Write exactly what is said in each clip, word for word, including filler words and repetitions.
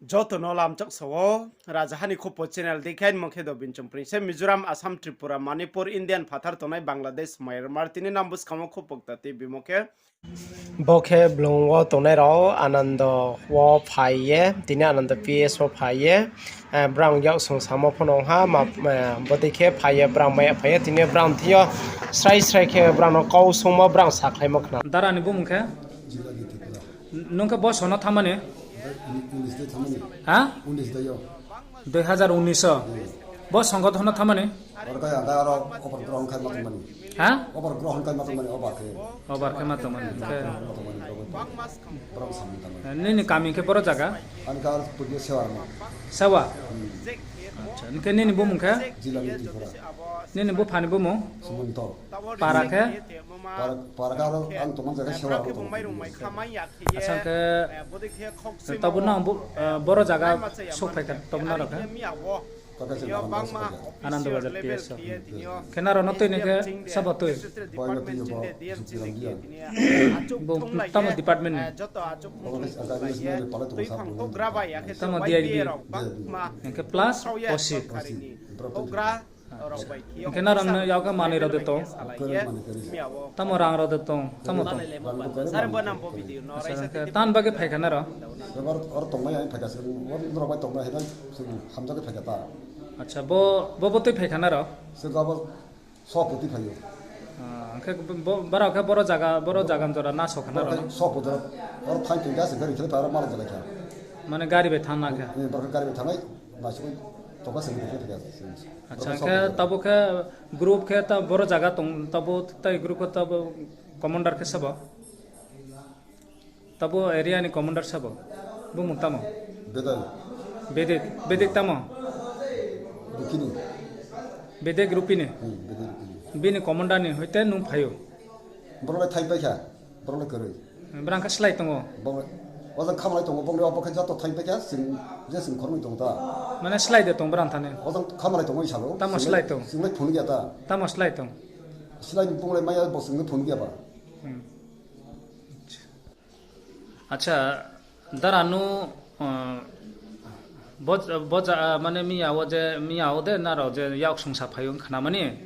Joto no lamchak sa ou, Rajaha ni Khupo channel dei khe, mung khe Dobin Chongpring se. Mizoram, Assam, Tripura, Manipur, Indian phathar tongnai Bangladesh, Myanmar, tini nang buskang wo khupo kta tibimo khe. Bo khe blung wo tongnai rao Anando wo phai ye, tini Anando P S wo phai ye, eh, brang yak song samo pho nung ha, ma, eh, bodei khe phai ye, brang maya phai ye, tini brang thing yo srai srai khe brang no kau songmo brang sakhlaimo khna. Dara ni bumung khe? Nung khe bo sono thanngmani? Ha? Dui hazar unis o? Bo songgothon no thanngmani? Ha? Obar khe ma tongmani. Nini kami khe boro jaga? Sewa? Acha, hing khe nini bumung khe? Nini bupha ni bumung? Para khe? Acha, hing khe tabu nang boro jaga souhphai kha, tabu nang rao khe? Anando Bazar P S o. Khe nrao no tuinai khe sabo tui? Bo tamo department ni? Tamo D I B? Hing khe plus O C. Hing khe nrao no yak khe manoi rao de tong? Tamo rang rao de tong? Tamo tong? Acha, hing khe tan bagoi phai kha nrao? Acha, bo, bo, bo tui phai kha nrao? Hing khe bo, brao khe boro jaga, boro jaga jora naso kha nrao no? Mane gari bai thanng na khe? Acha, hing khe tabu khe group khe ta boro jaga tong, tabu tai group khe tabu commander khe sabo? Tabu area ni commander sabo? Bumung tamo? Bedek, Bedek tamo? Bedek Rupini. Bini commander ni hoite nung phai ou? Brang khe slái tong ou? Mane slái de tong brang thani? Tamo slái tong? Tamo slái tong? Acha, dara nu, bo, bo ja, mane miya wo je, miya wo de nrao je yak songsa phai ong khnamani,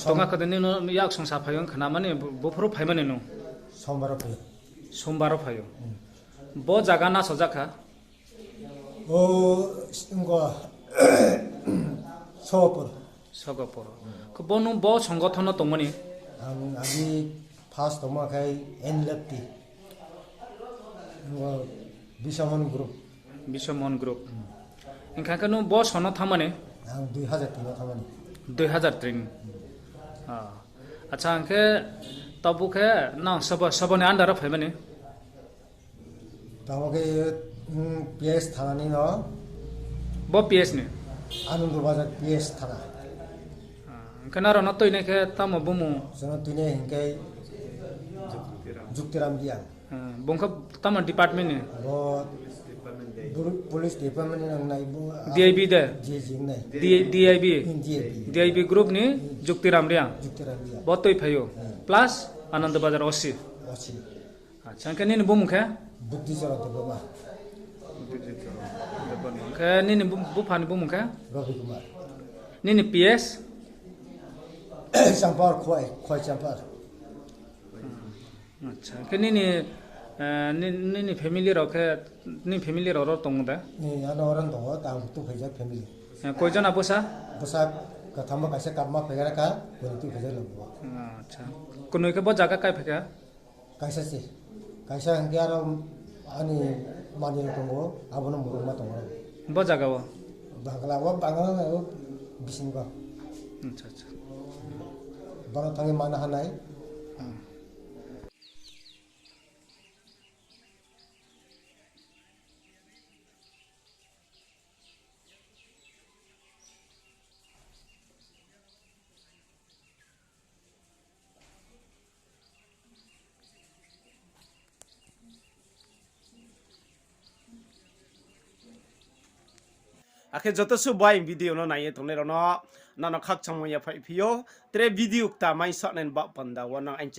tonga khe de nini yak songsa phai ong khnamani, buphuru phaimani nung? Sombar wo phai ou. Bo jaga naso jakha? O, Sogopur. Sogopur. Khe bo nung bo songgothon no tongmani? Ang agi first tongma khe N L F T. Bishamon group. Bishamon group. Hing khe nung bo sono thanngmani? Ang dui hazar tin o thanngmani. Dui hazar tin. Acha, hing khe tabu khe nang sabo, sabo ni under wo phaimani? Tamo khe, P S thana ni no. Bo P S ni? Anando Bazar P S thana. Hing khe nrao no tuinai khe tamo bumung? Jono tuinai hing khe Juktiram Reang. Bung khe tamo department ni? Police department ni nangnai. D I B de? D I B. D I B group ni Juktiram Reang. Bo tuiphai ou. Plus Anando Bazar O C. Acha, hing khe nini bumung khe? Khe nini bupha ni bumung khe? Nini P S? Acha, hing khe nini, nini family rao khe, nini family rao ro tong de? Koijon abo sa? Bwsa katham bo kaisa kapma phai kha, koi tuiphaijak. Acha, kunoi khe bo jaga kaiphai kha? Kaisa se. Kaisa hing khe aro ani mani rao tongo, abo no murukma tongo. Bo jaga wo? Bangla wo, Bangla wo, bisingo. Bono thangwi mana hanai. Akhe joto suh bai video no nai ye tongnai rao no, nang no khakchangmo yaphaih phi ou. Tre video kta mai sahnai ni baoh panda wo nang aini channel